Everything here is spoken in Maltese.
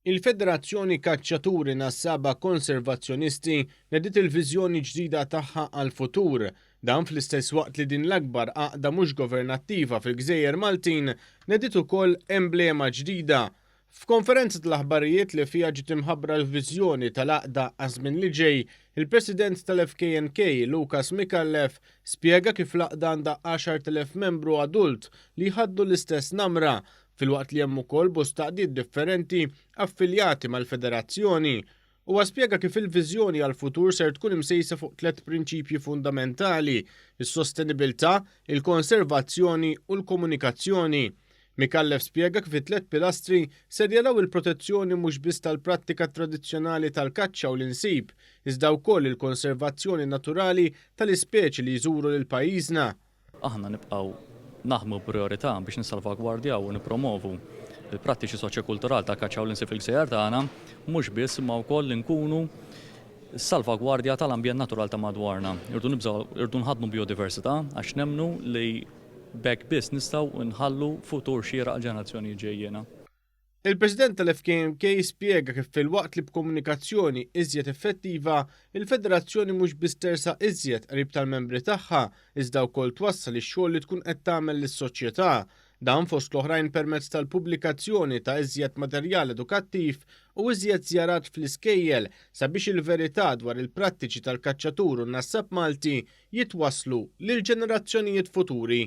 Il-Federazzjoni Kaċċaturi Nassaba Konservazzjonisti nediet il-viżjoni ġdida tagħha għall-futur. Dan fl-istess waqt li din l-akbar għaqda mhux governattiva fil-Gżejjer Maltin nediet ukoll emblema ġdida. F'konferenza tal-aħbarijiet li fiha ġiet imħabbra l-viżjoni tal-għaqda għaż-żmien li ġej, il-President tal-FKNK Lucas Micallef spjega kif l-għaqda għandha 10,000 membru adult li jħaddnu l-istess namra filwaqt li hemm ukoll bosta għaqdiet differenti affiljati mal-Federazzjoni. Huwa spjega kif il-viżjoni għall-futur ser tkun imsejsa fuq tlett prinċipji fundamentali, is-sostenibilità, il-konservazzjoni u l-komunikazzjoni. Micallef spjega kif it-tlett pilastri ser jaraw il-protezzjoni mhux biss tal-prattika tradizzjonali tal-kaċċa u l-insib, iżda wkoll il-konservazzjoni naturali tal-ispeċi li jżuru lil pajjiżna. Aħna nibqgħu naħdmu b'prijorità biex nissalvagwardjaw u nippromovu l-prattiċi soċjokulturali tal-kaċċa u l-insib fil-gżejjer tagħna, mhux biss imma wkoll li nkunu salvagwardja tal-ambjent naturali ta' madwarna. Irridu nibżgħu, irridu nħaddnu bijodiversità għax nemmnu li b'hekk biss nistgħu nħallu futur xieraq għall-ġenerazzjonijiet ġejjiena. Il-President tal-FKMK spjega kif filwaqt li b'komunikazzjoni iżjed effettiva, il-Federazzjoni mhux biss tersaq iżjed qrib tal-membri tagħha, iżda wkoll twassal ix-xogħol li tkun qed tagħmel lis-soċjetà. Dan fost l-oħrajn permezz tal-pubblikazzjoni ta' iżjed materjal edukattiv u iżjed żjarat fl-iskejjel sabiex il-verità dwar il-prattiċi tal-kaċċatur u n-nassab Malti jitwasslu lill-ġenerazzjonijiet futuri.